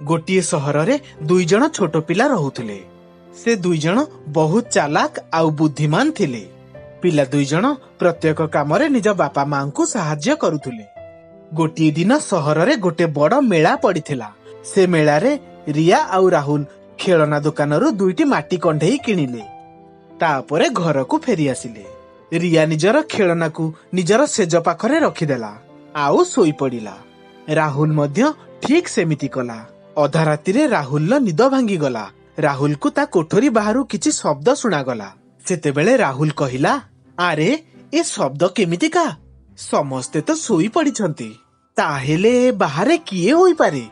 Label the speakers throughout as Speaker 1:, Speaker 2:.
Speaker 1: ଗୋଟିଏ ସହରରେ ଦୁଇ ଜଣ ଛୋଟ ପିଲା ରହୁଥିଲେ। ସେ ଦୁଇ ଜଣ ବହୁତ ଚାଲାକ ଆଉ ବୁଦ୍ଧିମାନ ଥିଲେ। ପିଲା ଦୁଇ ଜଣ ପ୍ରତ୍ୟେକ କାମରେ ନିଜ ବାପା ମାଙ୍କୁ ସାହାଯ୍ୟ କରୁଥିଲେ। ଗୋଟିଏ ଦିନ ସହରରେ ଗୋଟେ ବଡ ମେଳା ପଡିଥିଲା। ସେ ମେଳାରେ ରିୟା ଆଉ ରାହୁଲ ଖେଳନା ଦୋକାନରୁ ଦୁଇଟି ମାଟି କଣ୍ଢେଇ କିଣିଲେ। ତାପରେ ଘରକୁ ଫେରି ଆସିଲେ। ରିୟା ନିଜର ଖେଳନାକୁ ନିଜର ଶେଯ ପାଖରେ ରଖିଦେଲା ଆଉ ଶୋଇପଡିଲା। ରାହୁଲ ମଧ୍ୟ ଠିକ ସେମିତି କଲା। ଅଧା ରାତିରେ ରାହୁଲର ନିଦ ଭାଙ୍ଗିଗଲା। ରାହୁଲକୁ ତା କୋଠରୀ ବାହାରୁ କିଛି ଶବ୍ଦ ଶୁଣାଗଲା। ସେତେବେଳେ ରାହୁଲ କହିଲା, ଆରେ ଏ ଶବ୍ଦ କେମିତିକା? ସମସ୍ତେ ତ ଶୋଇ ପଡିଛନ୍ତି, ତାହେଲେ ବାହାରେ କିଏ ହୋଇପାରେ?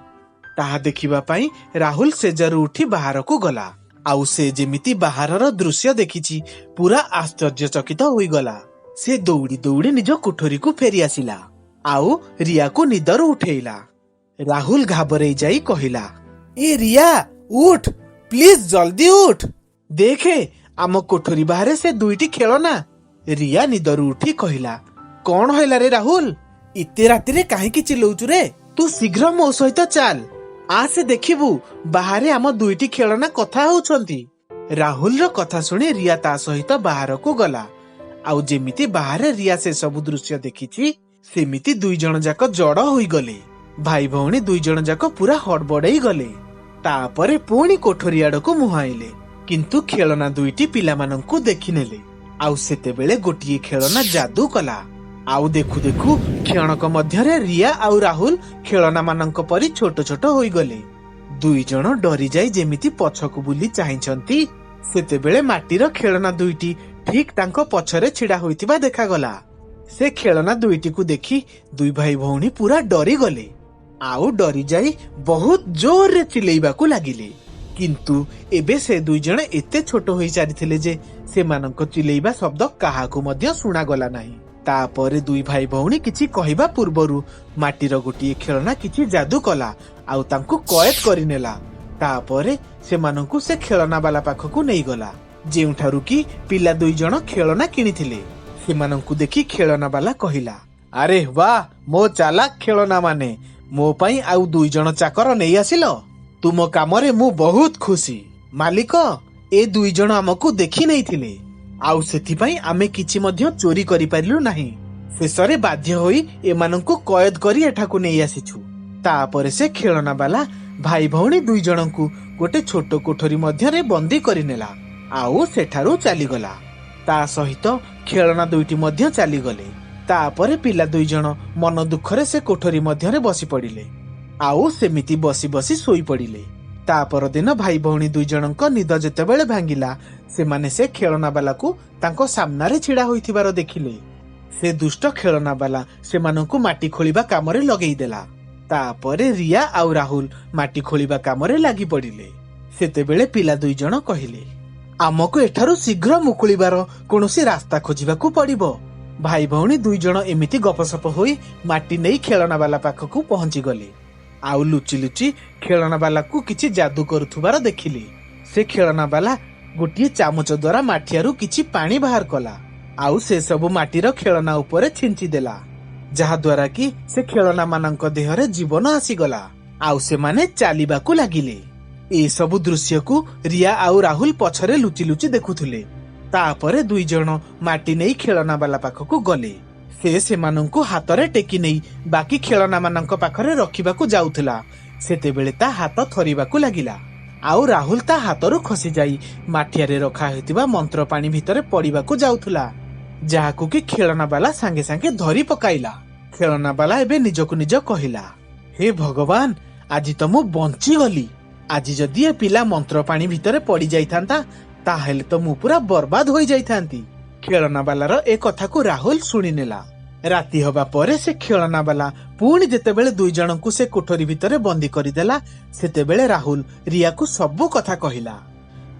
Speaker 1: ତାହା ଦେଖିବା ପାଇଁ ରାହୁଲ ଶେଯରୁ ଉଠି ବାହାରକୁ ଗଲା। ଆଉ ସେ ଯେମିତି ବାହାରର ଦୃଶ୍ୟ ଦେଖିଛି ପୁରା ଆଶ୍ଚର୍ଯ୍ୟଚକିତ ହୋଇଗଲା। ସେ ଦୌଡ଼ି ଦୌଡ଼ି ନିଜ କୋଠରୀକୁ ଫେରି ଆସିଲା ଆଉ ରିୟାକୁ ନିଦରୁ ଉଠେଇଲା। ରାହୁଲ ଘାବରେଇ ଯାଇ କହିଲା, ଏ ରିୟା, ଉଠ, ପ୍ଲିଜ ଜଲ୍ଦି ଉଠ, ଦେଖେ ଆମ କୋଠରୀ ବାହାରେ ସେ ଦୁଇଟି ଖେଳନା। ରିୟା ନିଦରୁ ଉଠି କହିଲା, କଣ ହେଲା ରେ ରାହୁଲ, ଏତେ ରାତିରେ କାହିଁକି ଚିଲଉଛୁ ରେ? ତୁ ଶୀଘ୍ର ମୋ ସହିତ ଚାଲ, ଆସେ ଦେଖିବୁ ବାହାରେ ଆମ ଦୁଇଟି ଖେଳନା କଥା ହଉଛନ୍ତି। ରାହୁଲର କଥା ଶୁଣି ରିୟା ତା ସହିତ ବାହାରକୁ ଗଲା। ଆଉ ଯେମିତି ବାହାରେ ରିୟା ସେ ସବୁ ଦୃଶ୍ୟ ଦେଖିଛି, ସେମିତି ଦୁଇ ଜଣ ଯାକ ଜଡ ହୋଇଗଲେ। ଭାଇ ଭଉଣୀ ଦୁଇ ଜଣ ଯାକ ପୁରା ହଡବଡେଇ ଗଲେ। ତାପରେ ପୁଣି କୋଠରୀ ଆଡକୁ ମୁହାଁଇଲେ, କିନ୍ତୁ ଖେଳନା ଦୁଇଟି ପିଲାମାନଙ୍କୁ ଦେଖିନେଲେ। ଆଉ ସେତେବେଳେ ଗୋଟିଏ ଖେଳନା ଯାଦୁ କଲା। ଆଉ ଦେଖୁ ଦେଖୁ କ୍ଷଣକ ମଧ୍ୟରେ ରିୟା ଆଉ ରାହୁଲ ଖେଳନା ମାନଙ୍କ ପରି ଛୋଟ ଛୋଟ ହୋଇଗଲେ। ଦୁଇ ଜଣ ଡରିଯାଇ ଯେମିତି ପଛକୁ ବୁଲି ଚାହିଁଛନ୍ତି, ସେତେବେଳେ ମାଟିର ଖେଳନା ଦୁଇଟି ଠିକ ତାଙ୍କ ପଛରେ ଛିଡା ହୋଇଥିବା ଦେଖାଗଲା। ସେ ଖେଳନା ଦୁଇଟିକୁ ଦେଖି ଦୁଇ ଭାଇ ଭଉଣୀ ପୁରା ଡରିଗଲେ। ଆଉ ଡରିଯାଇ ବହୁତ ଜୋରରେ ଚିଲେଇବାକୁ ଲାଗିଲେ। କିନ୍ତୁ ଏବେ ସେ ଦୁଇ ଜଣ ଏତେ ଛୋଟ ହୋଇସାରିଥିଲେ ଯେ ସେମାନଙ୍କ ଚିଲେଇବା ଶବ୍ଦ କାହାକୁ ମଧ୍ୟ ଶୁଣାଗଲା ନାହିଁ। ତାପରେ ଦୁଇ ଭାଇ ଭଉଣୀ କିଛି କହିବା ପୂର୍ବରୁ ମାଟିର ଗୋଟିଏ ଖେଳନା କିଛି ଯାଦୁ କଲା ଆଉ ତାଙ୍କୁ କଏଦ କରିନେଲା। ତାପରେ ସେମାନଙ୍କୁ ସେ ଖେଳନା ବାଲା ପାଖକୁ ନେଇଗଲା, ଯେଉଁଠାରୁ କି ପିଲା ଦୁଇ ଜଣ ଖେଳନା କିଣିଥିଲେ। ସେମାନଙ୍କୁ ଦେଖି ଖେଳନା ବାଲା କହିଲା, ଆରେ ବାଃ, ମୋ ଚାଲାକ ଖେଳନା ମାନେ ମୋ ପାଇଁ ଆଉ ଦୁଇ ଜଣ ଚାକର ନେଇ ଆସିଲ। ତୁମ କାମରେ ମୁଁ ବହୁତ ଖୁସି। ମାଲିକ, ଏ ଦୁଇ ଜଣ ଆମକୁ ଦେଖି ନେଇଥିଲେ ଆଉ ସେଥିପାଇଁ ଆମେ କିଛି ମଧ୍ୟ ଚୋରି କରିପାରିଲୁ ନାହିଁ। ଶେଷରେ ବାଧ୍ୟ ହୋଇ ଏମାନଙ୍କୁ କଏଦ କରି ଏଠାକୁ ନେଇ ଆସିଛୁ। ତାପରେ ସେ ଖେଳନା ବାଲା ଭାଇ ଭଉଣୀ ଦୁଇ ଜଣଙ୍କୁ ଗୋଟେ ଛୋଟ କୋଠରୀ ମଧ୍ୟରେ ବନ୍ଦୀ କରିନେଲା ଆଉ ସେଠାରୁ ଚାଲିଗଲା। ତା ସହିତ ଖେଳନା ଦୁଇଟି ମଧ୍ୟ ଚାଲିଗଲେ। ତାପରେ ପିଲା ଦୁଇ ଜଣ ମନ ଦୁଃଖରେ ସେ କୋଠରୀ ମଧ୍ୟରେ ବସି ପଡିଲେ ଆଉ ସେମିତି ବସି ବସି ଶୋଇପଡିଲେ। ତା ପରଦିନ ଭାଇ ଭଉଣୀ ଦୁଇ ଜଣଙ୍କ ନିଦ ଯେତେବେଳେ ଭାଙ୍ଗିଲା, ସେମାନେ ସେ ଖେଳନା ବାଲାକୁ ତାଙ୍କ ସାମ୍ନାରେ ଛିଡା ହୋଇଥିବାର ଦେଖିଲେ। ସେ ଦୁଷ୍ଟ ଖେଳନା ବାଲା ସେମାନଙ୍କୁ ମାଟି ଖୋଳିବା କାମରେ ଲଗେଇଦେଲା। ତାପରେ ରିୟା ଆଉ ରାହୁଲ ମାଟି ଖୋଳିବା କାମରେ ଲାଗି ପଡିଲେ। ସେତେବେଳେ ପିଲା ଦୁଇ ଜଣ କହିଲେ, ଆମକୁ ଏଠାରୁ ଶୀଘ୍ର ମୁକୁଳିବାର କୌଣସି ରାସ୍ତା ଖୋଜିବାକୁ ପଡିବ। ଭାଇ ଭଉଣୀ ଦୁଇ ଜଣ ଏମିତି ଗପସପ ହୋଇ ମାଟି ନେଇ ଖେଳନା ବାଲା ପାଖକୁ ପହଞ୍ଚିଗଲେ ଆଉ ଲୁଚି ଲୁଚି ଖେଳନା ବାଲାକୁ କିଛି ଯାଦୁ କରୁଥିବାର ଦେଖିଲେ। ସେ ଖେଳନା ବାଲା ଗୋଟିଏ ଚାମଚ ଦ୍ୱାରା ମାଠିଆରୁ କିଛି ପାଣି ବାହାର କଲା ଆଉ ସେ ସବୁ ମାଟିର ଖେଳନା ଉପରେ ଛିଞ୍ଚି ଦେଲା, ଯାହା ଦ୍ୱାରା କି ସେ ଖେଳନା ମାନଙ୍କ ଦେହରେ ଜୀବନ ଆସିଗଲା ଆଉ ସେମାନେ ଚାଲିବାକୁ ଲାଗିଲେ। ଏସବୁ ଦୃଶ୍ୟକୁ ରିୟା ଆଉ ରାହୁଲ ପଛରେ ଲୁଚି ଲୁଚି ଦେଖୁଥିଲେ। ତାପରେ ଦୁଇ ଜଣ ମାଟି ନେଇ ଖେଳନା ବାଲା ପାଖକୁ ଗଲେ। ସେ ସେମାନଙ୍କୁ ହାତରେ ଟେକି ନେଇ ବାକି ଖେଳନା ମାନଙ୍କ ପାଖରେ ରଖିବାକୁ ଯାଉଥିଲା, ସେତେବେଳେ ତା ହାତ ଥରିବାକୁ ଲାଗିଲା ଆଉ ରାହୁଲ ତା ହାତରୁ ଖସିଯାଇ ମାଠିଆରେ ରଖା ହୋଇଥିବା ମନ୍ତ୍ର ପାଣି ଭିତରେ ପଡିବାକୁ ଯାଉଥିଲା, ଯାହାକୁ କି ଖେଳନା ବାଲା ସାଙ୍ଗେ ସାଙ୍ଗେ ଧରି ପକାଇଲା। ଖେଳନା ବାଲା ଏବେ ନିଜକୁ ନିଜ କହିଲା, ହେ ଭଗବାନ, ଆଜି ତ ମୁଁ ବଞ୍ଚିଗଲି। ଆଜି ଯଦି ଏ ପିଲା ମନ୍ତ୍ର ପାଣି ଭିତରେ ପଡି ଯାଇଥାନ୍ତା, ତାହେଲେ ତ ମୁଁ ପୁରା ବର୍ବାଦ ହୋଇଯାଇଥାନ୍ତି। ଖେଳନା ବାଲାର ଏ କଥାକୁ ରାହୁଲ ଶୁଣିନେଲା। ରାତି ହବା ପରେ ସେ ଖେଳନା ବାଲା ପୁଣି ଯେତେବେଳେ ଦୁଇ ଜଣଙ୍କୁ ସେ କୋଠରୀ ଭିତରେ ବନ୍ଦୀ କରିଦେଲା, ସେତେବେଳେ ରାହୁଲ ରିୟାକୁ ସବୁ କଥା କହିଲା।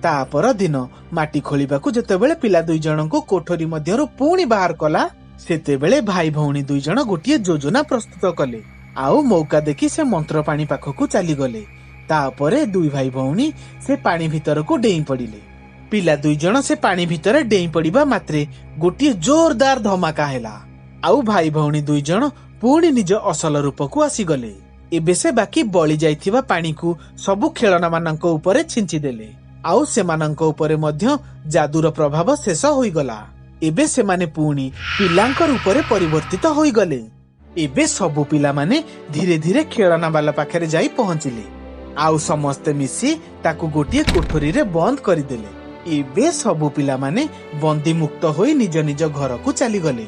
Speaker 1: ତା ପର ଦିନ ମାଟି ଖୋଳିବାକୁ ଯେତେବେଳେ ପିଲା ଦୁଇ ଜଣଙ୍କୁ କୋଠରୀ ମଧ୍ୟରୁ ପୁଣି ବାହାର କଲା, ସେତେବେଳେ ଭାଇ ଭଉଣୀ ଦୁଇ ଜଣ ଗୋଟିଏ ଯୋଜନା ପ୍ରସ୍ତୁତ କଲେ ଆଉ ମୌକା ଦେଖି ସେ ମନ୍ତ୍ର ପାଣି ପାଖକୁ ଚାଲିଗଲେ। ତାପରେ ଦୁଇ ଭାଇ ଭଉଣୀ ସେ ପାଣି ଭିତରକୁ ଡେଇଁ ପଡିଲେ। ପିଲା ଦୁଇ ଜଣ ସେ ପାଣି ଭିତରେ ଡେଇଁ ପଡିବା ମାତ୍ରେ ଗୋଟିଏ ଜୋରଦାର ଧମାକା ହେଲା ଆଉ ଭାଇ ଭଉଣୀ ଦୁଇ ଜଣ ପୁଣି ନିଜ ଅସଲ ରୂପକୁ ଆସିଗଲେ। ଏବେ ସେ ବାକି ବଳି ଯାଇଥିବା ପାଣିକୁ ସବୁ ଖେଳନା ମାନଙ୍କ ଉପରେ ଛିଞ୍ଚି ଦେଲେ, ଆଉ ସେମାନଙ୍କ ଉପରେ ମଧ୍ୟ ଯାଦୁର ପ୍ରଭାବ ଶେଷ ହୋଇଗଲା। ଏବେ ସେମାନେ ପୁଣି ପିଲାଙ୍କ ରୂପରେ ପରିବର୍ତ୍ତିତ ହୋଇଗଲେ। ଏବେ ସବୁ ପିଲାମାନେ ଧୀରେ ଧୀରେ ଖେଳନା ବାଲା ପାଖରେ ଯାଇ ପହଞ୍ଚିଲେ, ଆଉ ସମସ୍ତେ ମିଶି ତାକୁ ଗୋଟିଏ କୋଠରୀରେ ବନ୍ଦ କରିଦେଲେ। ଏବେ ସବୁ ପିଲାମାନେ ବନ୍ଦୀମୁକ୍ତ ହୋଇ ନିଜ ନିଜ ଘରକୁ ଚାଲିଗଲେ।